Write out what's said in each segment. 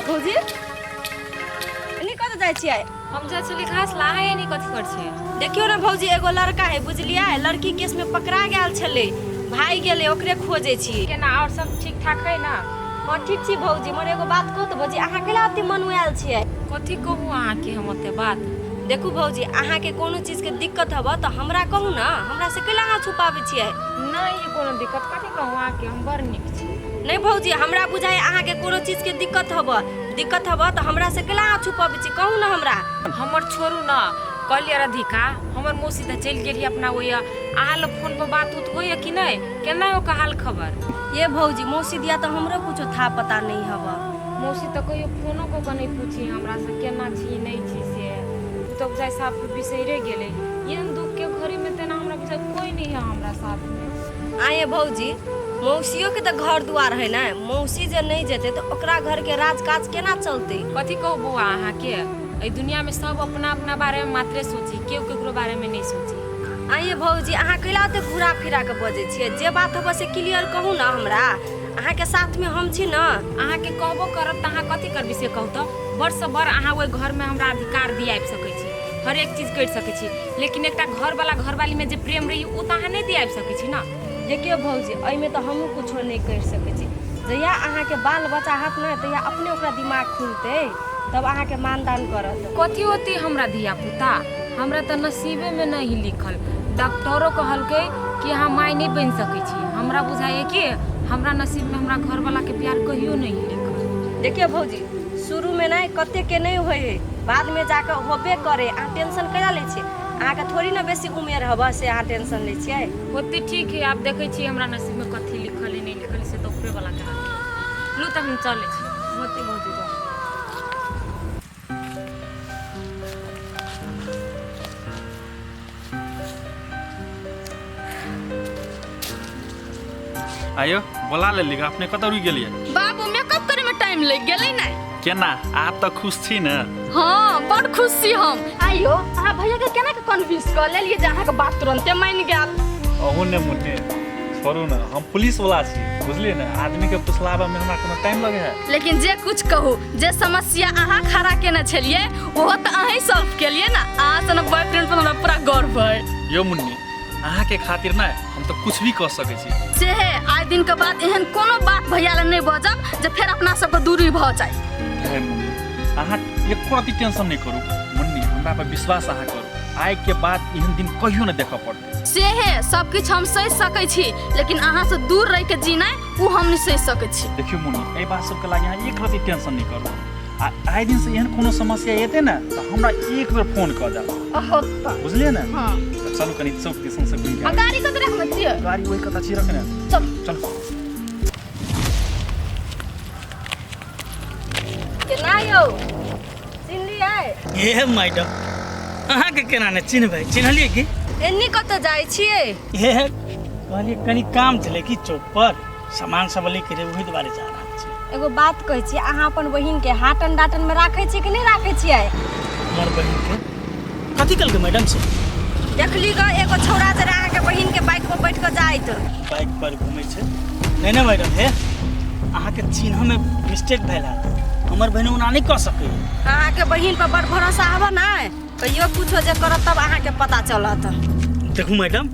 भौजी एनी कतऽ जाइ छियै? हम जाइ छली घास ला, अहाँ एनी कथी करै छियै? देखियौ ने भौजी, एगो लड़का है बुझलियै, लड़की केस में पकड़ा गेल छलै, भागि गेलै, ओकरे खोजै छी। केना और सब ठीक ठाक है ना? हँ ठीक छी भौजी, मगर एगो बात कहू तऽ भौजी, अहाँ केला ओते मनुआयल छियै? कथी कहू अहाँके हम ओते बात? देखू भौजी, अहाँके कोनो चीजके दिक्कत हबऽ तऽ हमरा कहू ने, हमरा से केला अहाँ छुपाबै छियै? नहि कोनो दिक्कत, कथी कहू अहाँके, हम बड़ नीक छी। नहि भौजी, हमरा बुझाइ अहाँके कोनो चीजके दिक्कत हबऽ, दिक्कत हबऽ तऽ हमरा से केला अहाँ छुपाबै छी, कहू ने हमरा। हमर छोड़ू ने, कहलियै राधिका, हमर मौसी तऽ चलि गेली अपना ओहि, अहाँ लग फोन पर बात उत होइए कि नहि? केना ओकर हाल खबर? ये भौजी, मौसी दिया तऽ हमरो कुछो था पता नहि हबऽ। मौसी तऽ कहियो फोनो कऽ कऽ नहि पूछी हमरासँ केना छी नहि छी, से ओ तऽ बुझाइ साफ बिसैरे गेलै। एहन दुखके घड़ीमे तेना हमरा बुझाइ कोइ नहि है हमरा साथमे। आये भौजी, मौसियोके तऽ घर दुआर है ने, मौसी जे नहि जेतै तऽ ओकरा घरके राजकाज केना चलतै? कथी कहू बौआ अहाँके, एहि दुनियामे सब अपना अपना बारेमे मात्रे सोची, केओ केकरो बारेमे नहि सोची। आइए भौजी, अहाँ कैला ओते घुरा फिरा के बजै छियै? जे बात होबऽ से क्लियर कहू ने हमरा, अहाँके साथमे हम छी ने। अहाँके कहबो करब तऽ अहाँ कथी करबी से कहू तऽ? बड़सँ बड़ अहाँ ओहि घरमे हमरा अधिकार दियाबि सकै छी, हर एक चीज करि सकै छी, लेकिन एकटा घरवाला घरवालीमे जे प्रेम रही ओ तऽ अहाँ नहि दियाबि सकै छी ने। देखियौ भौजी, एहिमे तऽ हमहूँ कुछो नहि करि सकै छी। जहिया अहाँके बाल बच्चा हैत ने, तहिया अपने ओकरा दिमाग खुलतै, तब अहाँके मानदान करत। कथी होती हमरा धिया पुता, हमरा तऽ नसीबेमे नहि लिखल। डॉक्टरो कहलकै कि अहाँ माय नहि बनि सकै छी। हमरा बुझाइए कि हमरा नसीबमे हमरा घरवालाके प्यार कहियो नहि लिखल। देखियौ भौजी, शुरूमे नहि कतेकके नहि होइ हइ, बादमे जाकऽ होबे करे। अहाँ टेंशन कैला लै छियै? अहाँके थोड़ी ने बेसी उमेर हबऽ से अहाँ टेंशन लै छियै। होते ठीक है, आब देखै छियै हमरा नसीबमे कथी लिखल है नहि लिखल है, से तऽ उपरेवलाके हाथ है। लू तऽ हम चलै छी। होते भौजी, जाउ। आयो बोला लेली, अपने कतऽ रुकि गेलियै? बाबू, मेकअप करे में टाइम लग गेलै ने। केना, आब तऽ खुश छी ने? हाँ, बड़ खुश छी हम। आइयो अहाँ भैया के केना के कन्विंस कऽ लेलियै जे अहाँके बात तुरंते मानि गेल? अहूँ ने मुन्नी, छोड़ू ने, हम पुलिस वाला छी बुझलियै ने, आदमी के फुसलाबऽ में हमरा कोनो टाइम लगे है? लेकिन जे कुछ कहू, जे समस्या अहाँ खड़ा केने छलियै ओहो तऽ अहीं सॉल्व केलियै ने। अहाँ सन बॉयफ्रेंड पर हमरा पूरा गर्व है। यो मुन्नी, अहाँके खातिर ने हम तऽ कुछ भी कऽ सकै छी। से हे, आइ दिन के बाद एहन कोनो बात भैया लग नहि बजब जे फेर अपना सबके दूरी भऽ जाय। हे मुन्नी, अहाँ एको रत्ती टेंशन नहि करू। मुन्नी, हमरा पर विश्वास अहाँ करू, आइ के बाद एहन दिन कहियो नहि देखऽ पड़तै। से हे, सब किछु हम सहि सकै छी, लेकिन अहाँ से दूर रहि के जीनाइ ओ हम नहि सहि सकै छी। देखियौ मुन्नी, एहि बात सबके लागि अहाँ एक रत्ती टेंशन नहि करू, आ आइ दिन से एहन कोनो समस्या एतै ने तऽ हमरा एक बेर फोन कऽ देब, बुझलियै ने? हाँ। तऽ चलू कनि चौक दिसन से घुमि के आ आबै। गाड़ी कतऽ रखने छियै? गाड़ी ओहि कतऽ छी रखने। चल। चलू। केना यौ, चिन्हलियै? हे मैडम, अहाँके केना ने चिन्हबै, चिन्हलियै की? एन्नी कतऽ जाइ छियै? हे कहलियै कनि काम छलै कि चौक पर सामान सब लैके रहै, ओहि दुआरे जा रहल छी। एगो बात कहै छी, अहाँ अपन बहिन के हाटन डाटन में राखै छियै कि नहि राखै छियै? हमर बहिन के कथी कहलकै मैडम से? देखली ग एगो छौड़ा जरा अहाँके बहिन के बाइक पर बैठ कऽ जाइत। बाइक पर घुमै छै? नहि नहि मैडम, हे अहाँके चिन्हमे मिस्टेक भेल हैत, हमर बहिन ओना नहि कऽ सकैए। अहाँके बहिन पर बड़ भरोसा हबऽ ने, कहियो कुछो जे करत तब अहाँके पता चलत। देखू मैडम,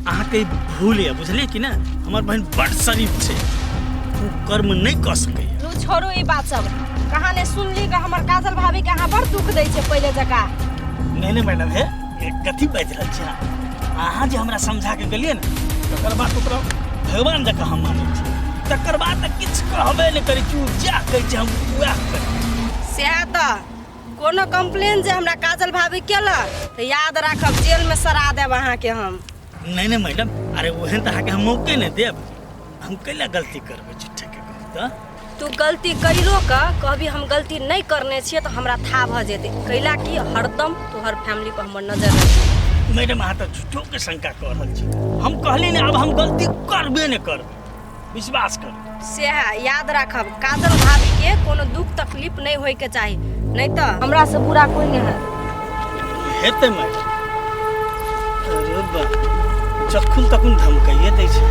अहाँके ई भूल यऽ, बुझलियै कि ने? हमर बहिन बड़ शरीफ छै, ओ कर्म नहि कऽ सकैए। लू छोड़ू ई बात सब, कहाँ ने सुनली ग हमर काजल भाभी के अहाँ बड़ दुख दै छै पहिले जकाँ। नहि नहि मैडम, हे हे, कथी बाजि रहल छी अहाँ? अहाँ जे हमरा समझा के गेलियै ने, तकर बाद ओकरा भगवान जकाँ हम मानै छी। तकर बाद तऽ किछु कहबे नहि करै छी, ओ जएह कहै छै हम वएह करै। सएह तऽ, कोनो कंप्लेन जे हमरा काजल भाभी केलक तऽ याद राखब जेल में सड़ा देब अहाँके हम। नहि नहि मैडम, अरे ओहन तऽ अहाँके हम मौके नहि देब, हम कैला गलती करबै झूठे के कहू तऽ? तू गलती करिरो के कहबी हम गलती नहीं करने छियै तऽ हमरा था भऽ जेतै, कैला कि हरदम तोहर फैमिली पर हमर नजर रहतै। मैडम, अहाँ तऽ झूठो के शंका कऽ रहल छी। हम कहली ने आब हम गलती करबे नहि करबै, विश्वास करू। सएह याद राखब, काजल भाभी के कोनो दुख तकलीफ नहीं होय के चाही, नहीं तऽ हमरा से बुरा कोई नहीं है। हेतै मैडम? अरे बा, जखन तखन धमकाइए दै छै।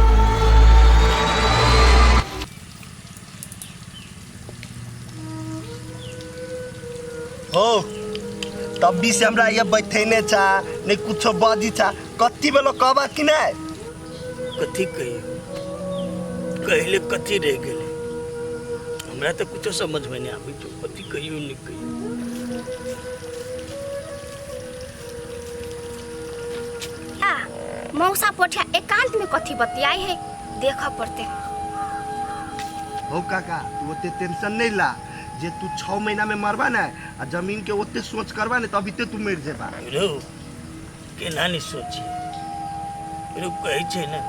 तब से हमरा ये बैठेने छा नहीं कुछो बजी छा कत्ती बेलो कहबा कि नहीं? कथी कहियो, कहले कथी रह गेलै, हमरा तऽ कुछो समझ में नहीं आबै छौ, कथी कहियो नहीं कहियो। आ मौसा पोठिया एकांत में कथी बतियाई है, देखऽ पड़ते। हो काका तू ओते टेंशन नहीं ला, जे तू 6 महीना में मरबा ना आ जमीन के ओते सोच करबा ना तभी ते तू मर जेबा। रो केना नहीं सोची रो, कहै छै ने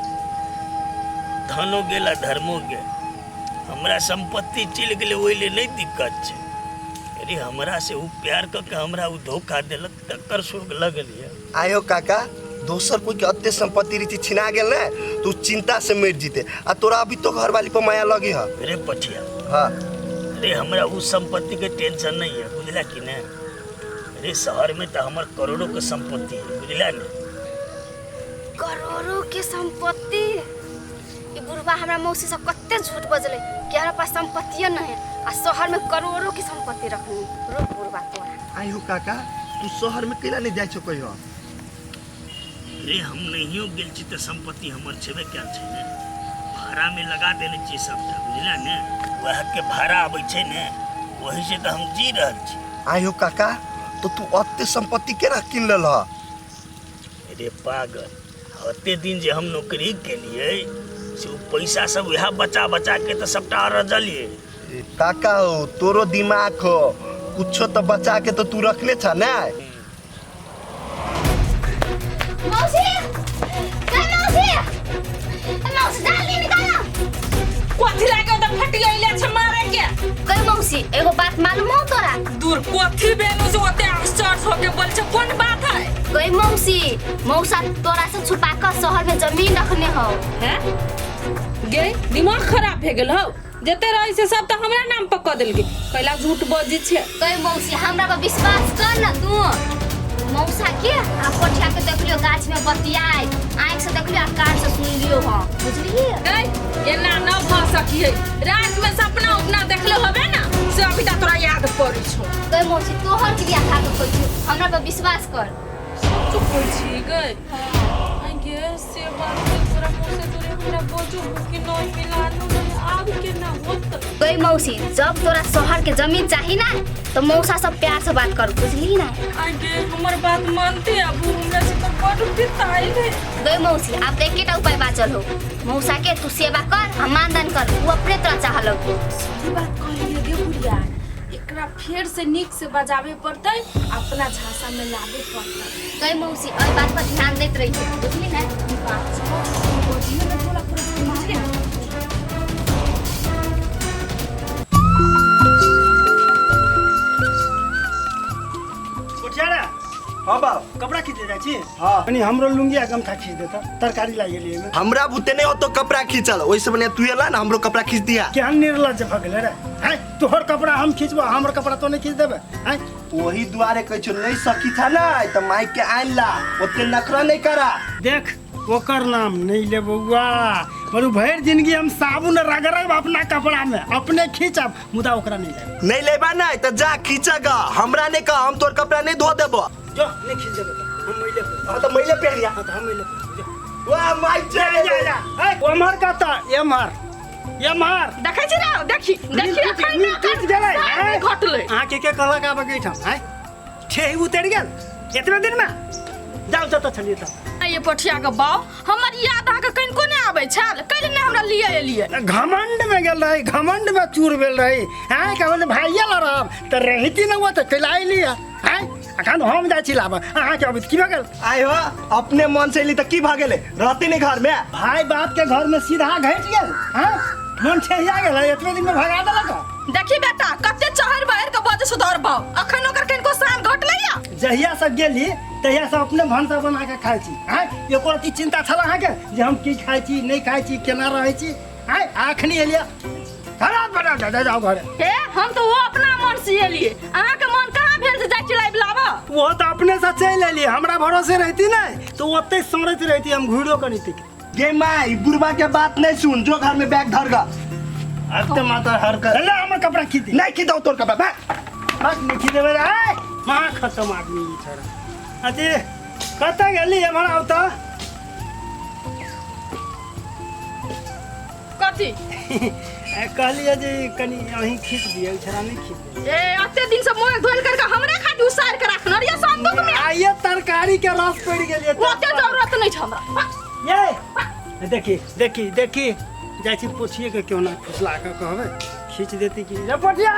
धनो गेल आ धर्मो गेल, हमरा संपत्ति चलि गेलै ओहि ले नहीं दिक्कत छै। अरे हमरा से उ प्यार क के हमरा उ धोखा देलक तकर शोक लगल ये। आयो काका दोसर कोई के अत्ते संपत्ति रीति छिना गेल ना तू चिंता से मर जीते, आ तोरा अभी तो घरवाली पर माया लगी है। अरे पठिया हाँ, अरे हमरा उ संपत्ति के टेंशन नहीं है बुझला कि नहीं। अरे शहर में तो हमर करोड़ों के संपत्ति है बुझला ने। करोड़ों के संपत्ति? ई बुढ़वा हमरा मौसी से कते झूठ बजले कि हमरा पास संपत्ति नहीं है आ शहर में करोड़ों की संपत्ति रखनी। रुक बुढ़वा तोरा। आयो काका तू शहर में कैला नहीं जाय छो कहियो? अरे हम नहियो गेल छी तऽ संपत्ति हमर छेबे कैल छै ने, भाड़ा में लगा देने छियै सबटा बुझला ने, वएह के भाड़ा आबै छै ने वही से तऽ हम जी रहल छी। आयो काका तो तू अत्ते संपत्ति केना किन लेलह? अरे पागल, ओते दिन जे हम नौकरी केलियै से उ पैसा सब वएह बचा बचा के तऽ सबटा अरजलियै। काका हो तोरो दिमाग हो, कुछो तो बचा के तो तू रखले छ ना। मौसी, मौसी, मौसी जल्दी निकालो। कथी लागे त फट गइले छ मारे के? गई मौसी एगो बात मालूम हो तोरा? दूर कथी बेनु से ओते आश्चर्य होके बोल छ, कोन बात है? गई मौसी, मौसा तोरा से छुपा कर शहर में जमीन रखने हो। हैं गई दिमाग खराब भे गेल हो, जते रही से सब त हमरा नाम पर क देलके, कैला झूठ बजी छे। गई मौसी हमरा पर विश्वास कर ना तू। मौसा के आ पोठिया के देखलियो गाछ में बतियाई, आँख से देखलियो आ कान से सुन लियो हो, बुझलिए? गई एना न भ सकी है, रात में सपना उपना देखले होबे ना से अभी तक तोरा याद पड़ै छौ। गई मौसी तोहर क्रिया खा के कहै छियौ, हमरा पर विश्वास कर। चुप होइ छी गई? हां गे से बात तोरा मुंह से तोरे हमरा बोझो कि नहीं मिलानु नहीं आब के ना होत। गई मौसी जब तोरा शहर के जमीन चाही ना तो मौसा सब प्यार से बात कर, बुझली ना? आगे हमर बात मानते अब हमरा से तो बड़ पिताई है। गई मौसी आप एकेटा उपाय बाचल हो, मौसा के तू सेवा कर आ मानदान कर, वो अपने तोरा चाह लगबो। सही बात कहलिए गे बुढ़िया, एकरा फेर से नीक से बजावे पड़तै, अपना झांसा में लावे पड़तै। गई मौसी एहि बात पर ध्यान दैत रही, बुझली ना? बात छौ बजियो ना तोरा पूरा बुझली। हाँ बाप कपड़ा खींचे जाय छी? हाँ। कनी हमरो लुंगी आ गमछा खींच देता, तरकारी लागि गेली एमे। हमरा बुते नहीं हो तो कपड़ा खींचल, ओइसे बढ़िया तू एला ना हमरो कपड़ा खींच दिया। केहन निर्लज्ज भ गेलै रे हैं, तोहर कपड़ा हम खींचबो हमर कपड़ा तो नहीं खींच देबे हैं? वही दुआरे कहै छौ नहीं सकी था ना त माइक के आन ला, ओते नखरा नहीं करा। देख ओकर नाम नहीं ले बउआ, मरु भरि जिंदगी हम साबुन रगड़ब अपना कपड़ा में अपने खींचब, मुदा ओकरा नहीं लेब। नहीं लेबा ना त जा खींचगा, हमरा नहीं कह, हम तोर कपड़ा नहीं धो देबो। जो नहीं खींच देबे हम मैले। हां त मैले पहनिया। हां त हम मैले। वाह माइक जा जा जा ए ओमर कता एमहर एमहर देखै छी ना, देखी देखी अखन ना टूट गेलै घटलै। अहाँ के कहलक आब के ठाम हैं ठेही उतरि गेल एतबे दिन में? जाउ जतऽ छलियै तब। ये पठिया के बाव हमर याद अहाँ के कनिको नहि आबै छल, कैले नहि हमरा लिए एलियै? घमंड में गेल रही, घमंड में चूर भेल रही हैं, कहल भाइये ल रहब त रहिती न वो त कैला एलियै हैं? अखन हम जाइ छी लाबऽ, अहाँके अबैत की भऽ गेल? आइ हो अपने मन से एली त की भऽ गेलै, रहती नहीं घर में। भाई बाप के घर में सीधा घटि गेल हैं, मन ठेहिया गेल, एतबे दिन में भगा देलक। देखी बेटा कते चहर बहर के बजे सुधर बाव, अखन ओकर कनिको शान घटलै या? जहिया सब गेली तहिया सब अपने भनसा बना के खाइ छी हैं, एको रत्ती चिंता छल अहाँके जे हम की खाइ छी नहीं खाइ छी केना रहै छी हैं? अखनी एलियै खराब बना जा जाओ घरे। हे हम तो वो अपना मन से एलियै, अहाँ के मन कहाँ भेल से जाइ छी लाइब लाबऽ? वो तो अपने से चलि एलियै, हमरा भरोसे रहती नहीं तो ओतै सड़ैत रहती, हम घुरो कनी। गे माई बुढ़वा के बात नहीं सुन, जो घर में बैग धर गा। अब तो माता हर कर ले हमर कपड़ा खींच दे। नहीं खींचौ तोर कपड़ा, भाग भाग नहीं खींच देबे रे। महा खतम आदमी ई छोड़ा। अथी कतऽ गेली एम्हर आउ तऽ। कथी? कहलियै जे कनि अहीं खींच दिअ, ई छोड़ा नहि खींच दिअ। ए अते दिन से मोबाइल धोल करके हमरे खातिर उसार के राखने रहिए संदूक में। आइए तरकारी के रस पड़ि गेलियै। ओते जरूरत नहीं छै हमरा। ये देखी देखी देखी, जाइ छी पोछिए के, क्यों ना फुसला के कहबै खींच देती की रे पोठिया।